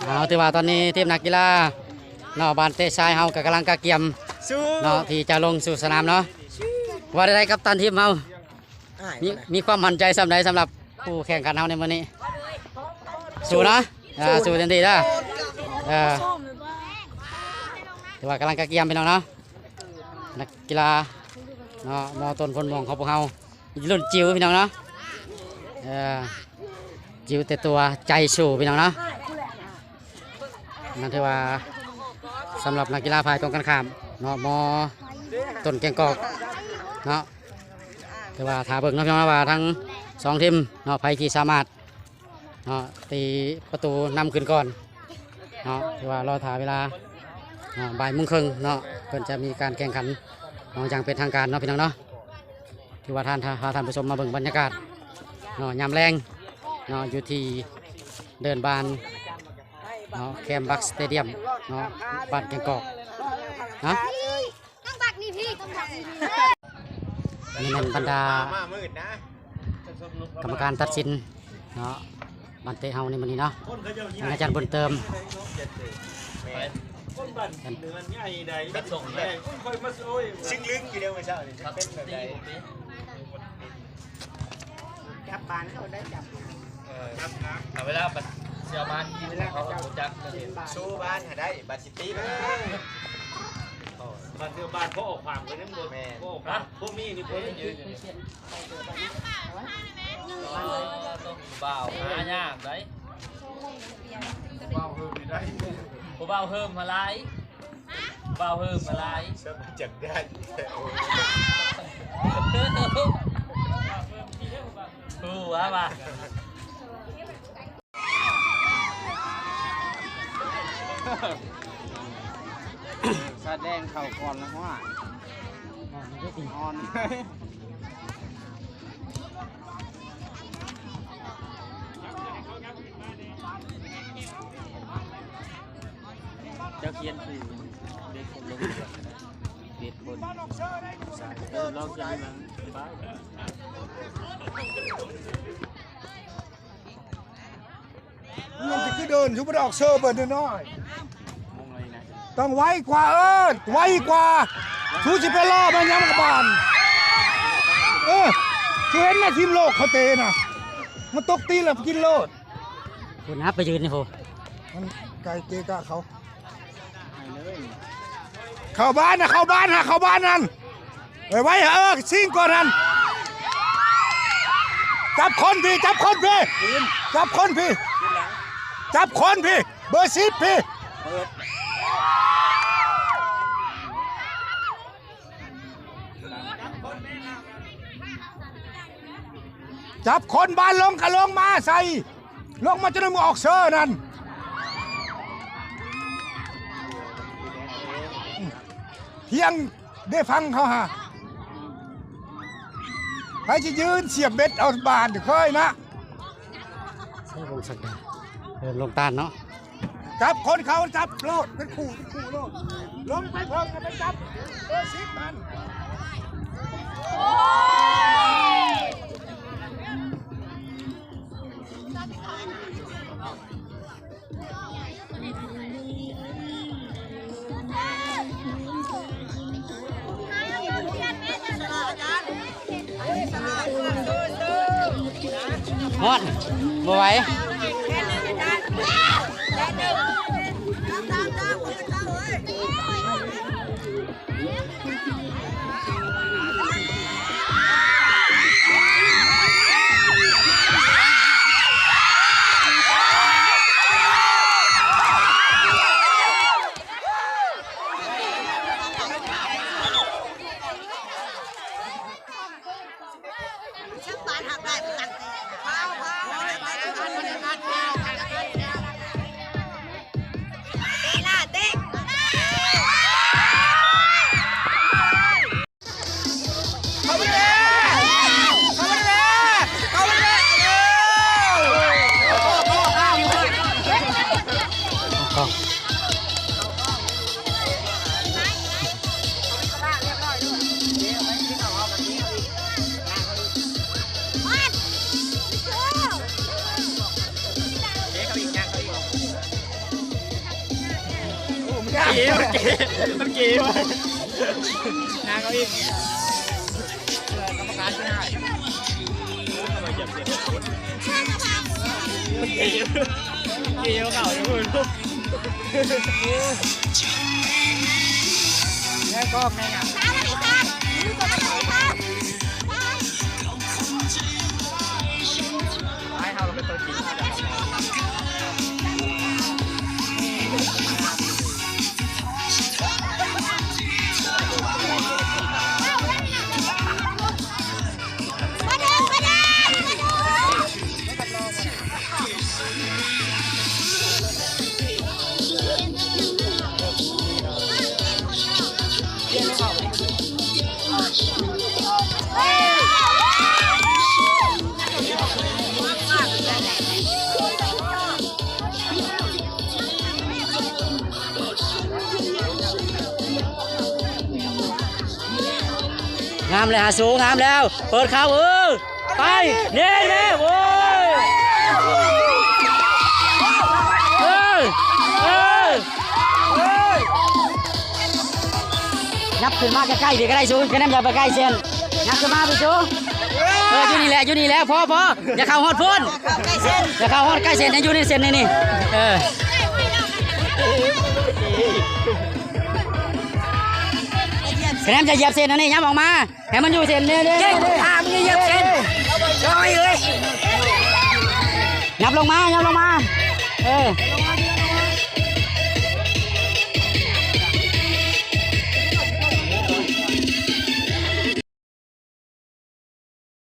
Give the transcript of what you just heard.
ເອົາ ຖືວ່າຕອນນີ້ທີມນັກກິລາເນາະ ບ້ານເຕະຊາຍເຮົາກໍກຳລັງກະກຽມເນາະ ທີ່ຈະລົງສູ່ສະໜາມເນາະ. ວ່າໃດໆ ກັບຕັນທີມເຮົາ ມີ ມີຄວາມໝັ້ນໃຈສ່ຳໃດສຳລັບຜູ້ແຂ່ງຂັນເຮົາໃນມື້ນີ້? ສູ້ເນາະ ອ່າ ສູ້ເຕັມທີ່ເດີ. ເອີ ຖືວ່າກຳລັງກະກຽມ ພີ່ນ້ອງເນາະ ນັກກິລາເນາະ ມໍຕົ້ນໂພນມ່ວງຂອງພວກເຮົາ ລຸ້ນຈິວ ພີ່ນ້ອງເນາະ. ເອີ ຈິວແຕ່ຕົວ ໃຈສູ້ ພີ່ນ້ອງເນາະ. ນັ້ນຖືວ່າສຳລັບນັກກິລາຝ່າຍຕົງກັນຂ້າມເນາະ ມໍຕົ້ນແກ້ງກອກເນາະ. ແຕ່ວ່າຖ້າເບິ່ງເນາະ ພີ່ນ້ອງເນາະ ວ່າທັງສອງທີມເນາະ ໃຜທີ່ສາມາດເນາະ ຕີປະຕູນຳຂຶ້ນກ່ອນເນາະ. ຖືວ່າລໍຖ້າເວລາເນາະ ບ່າຍໂມງເຄິ່ງເນາະ ເພິ່ນຈະມີການແຂ່ງຂັນເນາະ ຢ່າງເປັນທາງການເນາະ ພີ່ນ້ອງເນາະ. ຖືວ່າທ່ານ ພາທ່ານຜູ້ຊົມມາເບິ່ງບັນຍາກາດເນາະ ຍາມແລງເນາະ ຢູ່ທີ່ເດີ່ນບານເນາະ ແຄມບັກສະເຕດຽມເນາະ ບ້ານແກ້ງກອກເນາະ. ຕ້ອງບັກນີ້ພີ່ ຕ້ອງບັກນີ້ພີ່. ອັນນີ້ແມ່ນບັນດາກຳມະການຕັດສິນເນາະ ບ້ານເຕະເຮົາໃນມື້ນີ້ເນາະ ອາຈານບຸນເຕີມ ຊິງລຶງຢູ່ເດ້ມື້ເຊົ້ານີ້ ເປັນແບບໃດ? ຈັບບານເຂົາໄດ້ຈັບ ເອີ ເວລາບັດເສືອບານກິນ ເຂົາກໍຮູ້ຈັກເລີຍ ສູ້ບານຫາໄດ້ ບາດຊິຕີບານ ບາດເສືອບານພໍອອກຄວາມກໍຍັງບໍ່ ແມ່ນ ພໍອອກຄວາມ ພວກນີ້ນີ້ ພວກນີ້ຢືນຢູ່ນີ້ ເອີ ຕ້ອງຜູ້ບ່າວຫາຍາກໄດ໋ ຜູ້ບ່າວເຮີມນີ້ໄດ້ ຜູ້ບ່າວເຮີມມາຫຼາຍ ບ່າວເຮີມມາຫຼາຍ ສາມາດຈັກໄດ້ ຮູ້ວ່າວ່າ ສະແດງເຂົ້າກ່ອນລະ ຮ້ອນ ເຈົ້າຂຽນຊື່ເດັກຄົນລົງເຮືອນ ເດັກຄົນ ເອີ ລອງຂຽນເບິ່ງ ມັນຊິຄືເດີນ ຄືບໍ່ໄດ້ອອກເຊີເບີນ້ອຍໆ ຕ້ອງໄວກວ່າ ເອີ ໄວກວ່າ ຊູຊິໄປລໍມາຫຍັງກັບບ້ານ ເອີ ຊູເຫັນນະ ທີມໂລກເຂົາເຕະນະ ມັນຕົກຕີນແລ້ວກິນໂລດ ພຸ້ນນະ ໄປຢືນຢູ່ພຸ້ນ ມັນໄກເກະກະເຂົາ ເຂົ້າບ້ານນະ ເຂົ້າບ້ານນະ ເຂົ້າບ້ານນັ້ນ ໄວໆ ເອີ ຊິງກ່ອນຫັ້ນ ຈັບຄົນພີ້ ຈັບຄົນພີ້ ຈັບຄົນພີ້ ຈັບຄົນພີ້ ເບີສິບພີ້ ຈັບຄົນບ້ານລົງກະລົງມາໃສ່ ລົງມາຈົນໄດ້ມືອອກເຊີນັ້ນ ທ່ຽງເດ້ຟັງເຂົາຫາ ໃຜຊິຢືນສຽບເບັດເອົາບາດເຄີຍນະ ໃຊ້ວົງສັກດາ ເອີ ລົງຕານເນາະ. ຈັບຄົນເຂົາ ຈັບໂລດ ເປັນຄູ່ ເປັນຄູ່ໂລດ ລົງໄປເພິ່ງ ໄປຈັບເບີສິບມັນ. ຮອດ ບໍ່ໄຫວ. ເຂົາອີກ ຍ່າງເຂົາອີກ. ເກ ມັນເກ ມັນເກວ່ະ ນາງເອົາອີກ ເອີ ກຳມະການຊິໃຫ້ ເກ ເກເຂົາຢູ່ພຸ້ນ ແລ້ວກໍແມ່ນຫຍັງ? ງາມແລ້ວ ຫາສູງ ງາມແລ້ວ ເປີດເຂົ້າ ເອີ ໄປ ເນ ເນ ໂອ້ຍ ເອີ ເອີ ຍັບຂຶ້ນມາໃກ້ໆ ພີ້ກໍໄດ້ສູງ ຄະແນນຢ່າໄປໃກ້ເສັ້ນ ຍັບຂຶ້ນມາພີ້ສູງ ເອີ ຢູ່ນີ້ແຫຼະ ຢູ່ນີ້ແຫຼະ ພໍ ພໍ ຢ່າເຂົ້າຮອດພຸ້ນ ຢ່າເຂົ້າຮອດໃກ້ເສັ້ນ ໃຫ້ຢູ່ໃນເສັ້ນນີ້ ນີ້ ເອີ ຄະແນນຢ່າຢຽບເສັ້ນອັນນີ້ ຍັບອອກມາ ໃຫ້ມັນຢູ່ເສັ້ນນີ້ ເກັ່ງ ຖ້າມຶງຢຽບເສັ້ນ ໂອ້ຍເອີຍ ຫຍັບລົງມາ ຫຍັບລົງມາ ເອີ